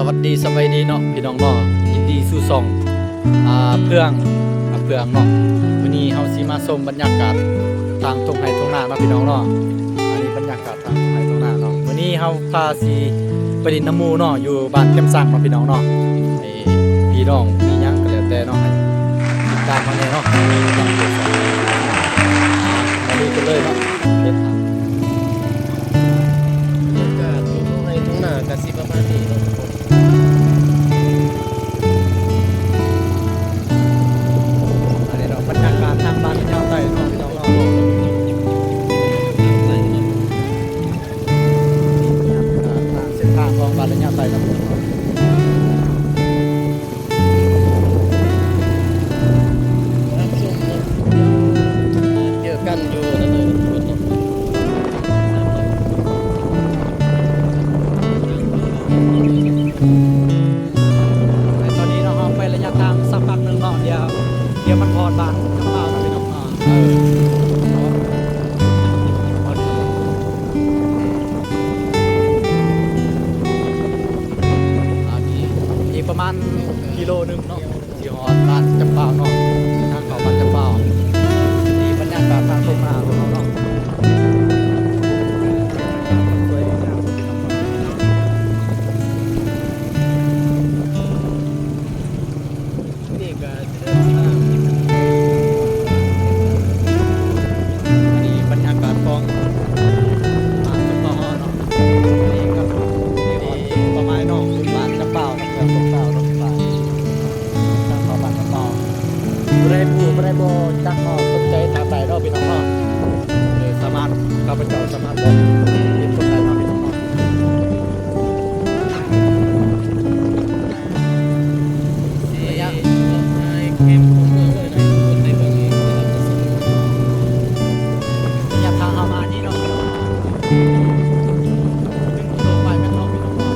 ສະຫວັດດີ ສະບາຍດີເນາະພີ່ນ້ອງເນາະ, ຍິນດີສູ່ຊ່ອງ ອ່າ ເພື່ອງ ອ່າ ເພື່ອງເນາະ. ມື້ນີ້ເຮົາຊິມາຊົມບັນຍາກາດທາງທົ່ງໄຮ່ທົ່ງນາເນາະພີ່ນ້ອງເນາະ. ອັນນີ້ບັນຍາກາດທາງທົ່ງໄຮ່ທົ່ງນາເນາະ. ມື້ນີ້ເຮົາພາຊິໄປຫຼິ້ນນຳໝູ່ເນາະ ຢູ່ບ້ານແຄມສັງເນາະພີ່ນ້ອງເນາະ. ໃຫ້ພີ່ນ້ອງມີຫຍັງກໍແລ້ວແຕ່ເນາະ ໃຫ້ຕິດຕາມເຮົາແດ່ເນາະ. ມາດູກັນເລີຍເນາະ. ບັນຍາກາດຢູ່ທົ່ງໄຮ່ທົ່ງນາກໍຊິປະມານນີ້ເນາະທຸກຄົນ. ອັນນີ້ເນາະ ບັນຍາກາດທາງບ້ານຍາວໃຕ້ເນາະ ພີ່ນ້ອງເນາະ. ເສັ້ນທາງຂອງບ້ານຍາວໃຕ້ເນາະ. ຮັບຊົມເນາະ ດຽວເຈີກັນຢູ່ນັ້ນເລີຍທຸກຄົນເນາະ. ຕອນນີ້ເນາະ ເຮົາໄປໄລຍະທາງສັກພັກໜຶ່ງເນາະ ດຽວ ດຽວມັນຮອດບ້ານຈຳປາວເນາະພີ່ນ້ອງເນາະ. ເອີ ອີກປະມານກິໂລໜຶ່ງເນາະ ຊິຮອດບ້ານຈຳປາວເນາະ. ທາງເຂົ້າບ້ານຈຳປາວ ນີ້ບັນຍາກາດທາງທົ່ງນາຂອງເຮົາເນາະ. ນີ້ກໍຊິເດີນທາງ ອັນນີ້ບັນຍາກາດຂອງບ້ານຈຳປາວເນາະ. ອັນນີ້ກໍ ນີ້ກໍເປົ້າໝາຍເນາະ ບ້ານຈຳປາວເນາະ ເມືອງຈຳປາວເນາະ. ທາງເຂົ້າບ້ານຈຳປາວ ຜູ້ໃດຮູ້ ຜູ້ໃດບໍ່ຈັກເນາະ ສົນໃຈຖາມໄດ້ເນາະ ພີ່ນ້ອງເນາະ. ເອີ ສາມາດ ຂ້າພະເຈົ້າສາມາດບອກເປັນຄົນໄທເນາະ ພີ່ນ້ອງເນາະ. ໄລຍະ ໄລຍະທາງເຮົາມານີ້ເນາະ ໜຶ່ງກິໂລປາຍແມັດເນາະ ພີ່ນ້ອງເນາະ.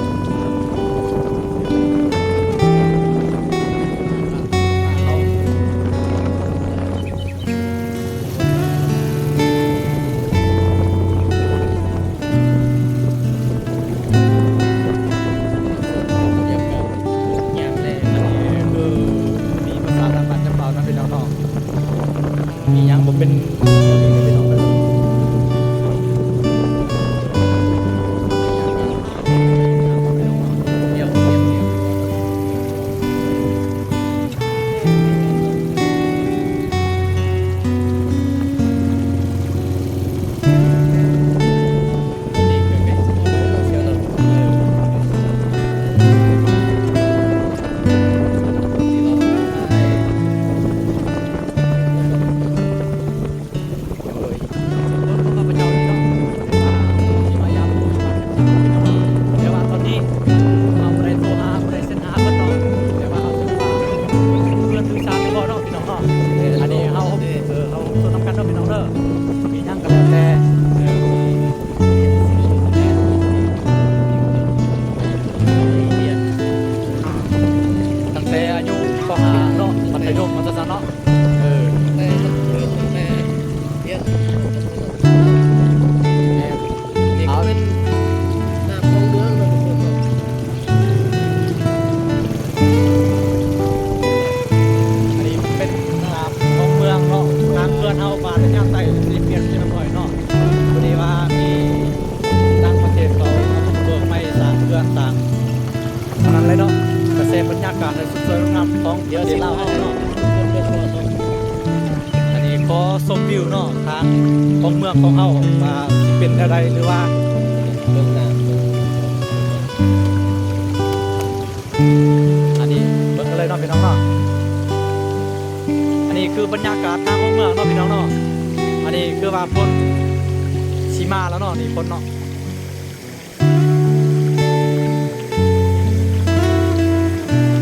ນີ້ຄືມີພາສາທາງບ້ານຈຳປາວນຳ ພີ່ນ້ອງເນາະ. ມີຫຍັງບໍ່ເປັນ ໂດຍ ເບິ່ງພວກຂ້າພະເຈົ້ານີ້ເນາະ ທີ່ວ່າຊິມາຢາມ ແຕ່ວ່າຕອນນີ້ເຮົາບໍ່ໄດ້ໂທຫາ ບໍ່ໄດ້ເຊັນຫາເພິ່ນເນາະ ແຕ່ວ່າເຮົາຊິມາເພື່ອນຖືສານກ່ອນເນາະ ພີ່ນ້ອງເນາະ. ອັນນີ້ເຮົາ ເອີ ເຮົາຊົມນຳກັນເນາະ ພີ່ນ້ອງເດີ ມີຫຍັງກໍແລ້ວແຕ່ ເອີ ຕັ້ງແຕ່ອາຍຸ ປໍຫ້າ ເນາະ ມັດທະຍົມ ວ່າຊັ້ນເນາະ. ເອີ ແຕ່ ເອີ ແຕ່ຮຽນ ແມ່ນ ນີ້ກໍເປັນນ້ຳຂອງເມືອງເນາະ ທຸກຄົນເນາະ. ອັນນີ້ເປັນນ້ຳຂອງເມືອງເນາະ ທາງເຮືອນເຮົາ ບ້ານລະຍາໃຕ້ ຊິປ່ຽນເປັນນ້ຳໜ້ອຍເນາະ. ພໍດີວ່າມີຕ່າງປະເທດເຂົາເບີກໄມ້ສ້າງເຮືອນສ້າງ ອັນນັ້ນເລີຍເນາະ ກະແສບັນຍາກາດອັນສວຍງາມຂອງປະເທດລາວເຮົາເນາະ. ອັນນີ້ຂໍຊົມວິວເນາະ ທາງຂອງເມືອງຂອງເຮົາວ່າຊິເປັນແນວໃດ ຫຼືວ່າເບິ່ງໜ້າ ອັນນີ້ເບິ່ງກັນເລີຍເນາະ ພີ່ນ້ອງເນາະ. ອັນນີ້ຄືບັນຍາກາດທາງຂອງເມືອງເນາະ ພີ່ນ້ອງເນາະ. ອັນນີ້ຄືວ່າຝົນຊິມາແລ້ວເນາະ ນີ້ຝົນເນາະ.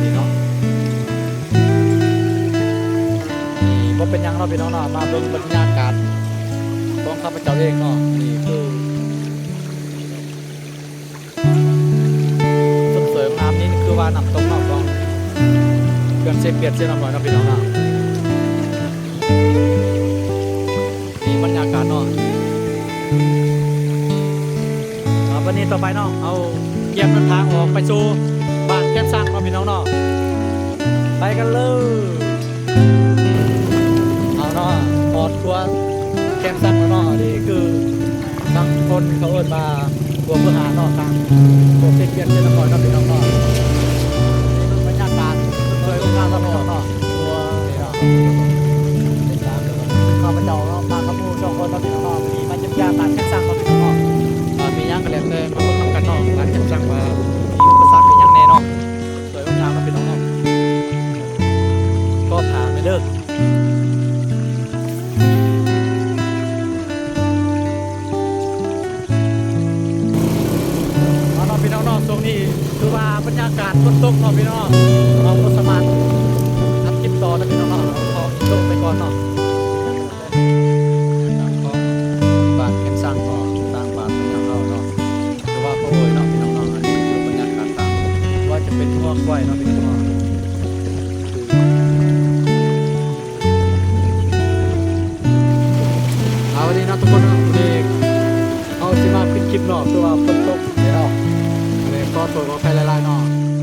ນີ້ເນາະ ນີ້ບໍ່ເປັນຫຍັງເນາະ ພີ່ນ້ອງເນາະ ມາເບິ່ງບັນຍາກາດຂອງຂ້າພະເຈົ້າເອງເນາະ. ນີ້ຄືສົດສວຍງາມ ນີ້ຄືວ່ານ້ຳຕົກເນາະ ຂອງເຂື່ອນເຊປຽນເຊນ້ຳນ້ອຍເນາະ ພີ່ນ້ອງເນາະ. ນີ້ບັນຍາກາດເນາະ. ອ່າ ບັດນີ້ຕໍ່ໄປເນາະ ເຮົາກຽມເດີນທາງອອກໄປສູ່ບ້າ ເນາະ ໄປກັນເລີຍ. ເອົາເນາະ ຮອດຂົວແຄມຊັງແລ້ວເນາະ ນີ້ຄື ບາງຄົນເຂົາເອີ້ນວ່າຂົວເມືອງຫາເນາະ ທາງໂຄເຊນວຽນເຊນະຄອນເນາະ ພີ່ນ້ອງເນາະ. ນີ້ເບິ່ງບັນຍາກາດ ສວຍງົດງາມເນາະ ພີ່ນ້ອງເນາະ. ຂ້າພະເຈົ້າເນາະ ມາກັບໝູ່ສອງຄົນເນາະ ພີ່ນ້ອງເນາະ. ມື້ນີ້ມາຢ້ຽມຢາມບ້ານແຄມຊັງເນາະ ພີ່ນ້ອງເນາະ. ເອີ ມີຫຍັງກໍແລ້ວແຕ່ມາເບິ່ງນຳກັນເນາະ ບ້ານແຄມຊັງວ່າມີອຸປະສັກອີ່ຫຍັງແດ່ເນາະ. ສວຍງົດງາມເນາະ ພີ່ນ້ອງເນາະ. ຂໍຜ່ານເດີ. ເອົາເນາະ ພີ່ນ້ອງເນາະ ຊ່ວງນີ້ຄືວ່າບັນຍາກາດຝົນຕົກເນາະ ພີ່ນ້ອງເນາະ. ເຮົາບໍ່ສາມາດອັດຄລິບຕໍ່ໄດ້ ພີ່ນ້ອງເນາະ ເຮົາຂໍຕົກໄປກ່ອນເນາະ. ບັນຍາກາດຂອງບ້ານແຄມຊັງເນາະ ຕ່າງບ້ານເຮົາເນາະ ຫຼືວ່າໂອ້ຍເນາະ ພີ່ນ້ອງເນາະ. ອັນນີ້ຄືບັນຍາກາດຕ່າງ ວ່າຈະເປັນງົວຄວາຍເນາະ ພີ່ນ້ອງເນາະ. ເອົາ ວັນນີ້ເນາະທຸກຄົນເນາະ ວັນນີ້ເຮົາຊິມາປິດຄລິບເນາະ ຄືວ່າຝົນຕົກແດ່ເນາະ. ກໍເລີຍຂໍໂທດຂໍອະໄພຫຼາຍໆເນາະ.